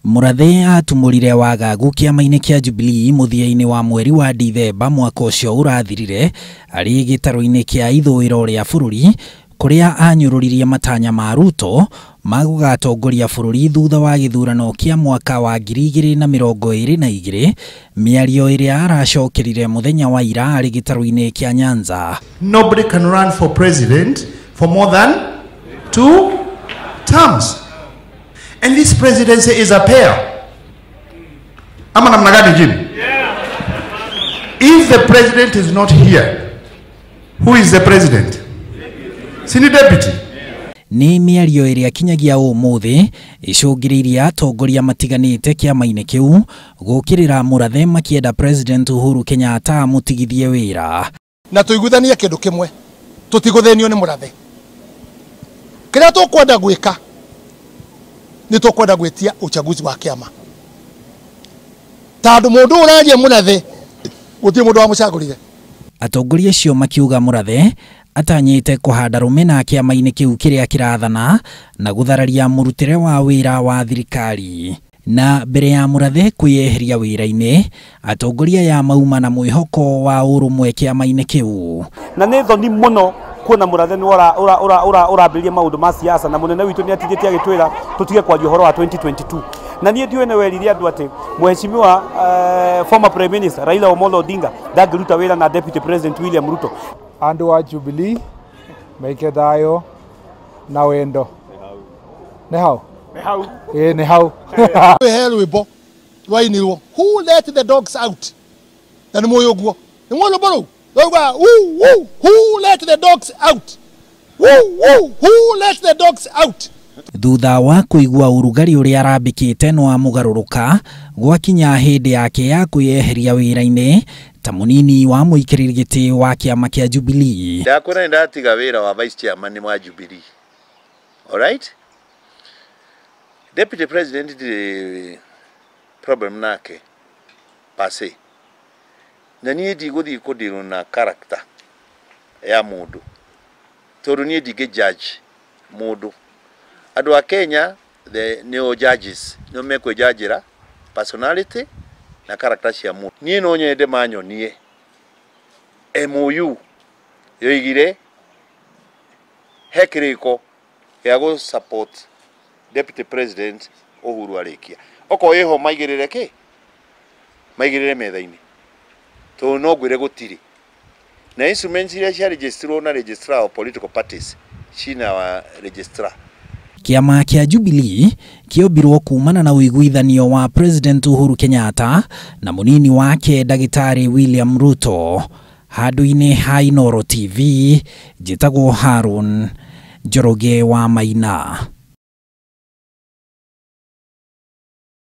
Murathe atumũrire wagagu kĩama-inĩ kĩa Jubilee mũthia-inĩ wa mweri wa Dithemba mwaka ũcio ũrathirire arĩ gĩtarũ-inĩ kĩa ithũĩro rĩa bũrũri kũrĩa anyũrũririe matanya ma Ruto ma gũgatongoria bũrũri thutha wa gĩthurano kĩa mwaka wa 2022, mĩario ĩrĩa aracokerire mũthenya wa ira arĩ gĩtarũ-inĩ kĩa Nyanza. Nobody can run for president for more than 2 terms. And this presidency is a pair. Ama namna gani, Jim? Yeah. If the president is not here, who is the president? Sini deputy. Nĩ mĩario ĩrĩa kinyagia ũmũthĩ icũngĩrĩirie atongoria matiganĩte kĩama-inĩ kĩu gũkĩrĩra Murathe makĩenda President Uhuru Kenyatta amũtigithie wĩra. Na tũiguithanie kĩndũ kĩmwe, tũtigũthĩnio nĩ Murathe. Kĩrĩa tũkwenda gwĩka nĩ tũkwenda gwĩtia uchaguzi wa kĩama, tondũ mũndũ ũraria Murathe gũtirĩ mũndũ wamũcagũrire. Atongoria acio makiuga Murathe atanyĩte kũhanda rũmena kĩama-inĩ kĩu kĩrĩa kĩrathana na gũthararia mũrutĩre wa wĩra wa thirikari. Na mbere ya Murathe kwĩyeheria wĩra-inĩ, atongoria aya mauma na mwĩhoko wa ũrũmwe kĩama-inĩ kĩu. Na nĩ thoni mũno kuona Murathe nĩ ũrambĩrĩria maũndũ ma siasa, na mũnene witũ nĩ atigĩte agĩtwĩra tũtige kwaria ũhoro wa 2022. Na niĩ ndiũĩ nĩ werire andũ atĩ mheshimiwa former Prime Minister Raila Amolo Odinga ndangĩruta wĩra na Deputy President William Ruto. Andũ a Jubilee maike thayũ na wendo. Nĩ hau? Nĩ hau. Ĩĩ nĩ hau. He rwĩmbo rwainirwo, who let the dogs out? Na nĩ mũĩ ũguo. Nĩ mũĩ rwĩmbo rũu? Rwauga who, who, who let the dogs out? Who, who, who let the dogs out? Thutha wa kũigua ũrugarĩ ũrĩa arambĩkĩte no amũgarũrũka gwakinya hĩndĩ yake ya kwĩyeheria wĩra-inĩ ta mũnini wa mũikarĩri gĩtĩ wa kĩama kĩa Jubilee. Ndakwĩra nĩ ndatiga wĩra wa vice chairman wa Jubilee. All right? Deputy President ndirĩ problem nake per se. Na niĩ ndigũthiĩ kũndirwo na character ya mũndũ, tondũ niĩ ndingĩ judge mũndũ. Andũ a Kenya nĩo judges, nĩo mekwĩnjanjĩra personality na character cia mũndũ. Niĩ no nyende manyonie MOU yoigire he kĩrĩko gĩa gũ support Deputy President Uhuru arĩkia. Okorwo ĩho maigĩrĩre kĩ? Maigĩrĩre metha-inĩ. Tondũ no ngwĩre gũtirĩ. Na instruments iria cia registrwo na registrar of political parties cina wa registrar. Kĩama kĩa Jubilee kĩombirwo kumana na ũiguithanio wa President Uhuru Kenyatta na mũnini wake Ndagĩtarĩ William Ruto. Handũ-inĩ ha Inooro TV, njĩtagwo Harun Njoroge wa Maina.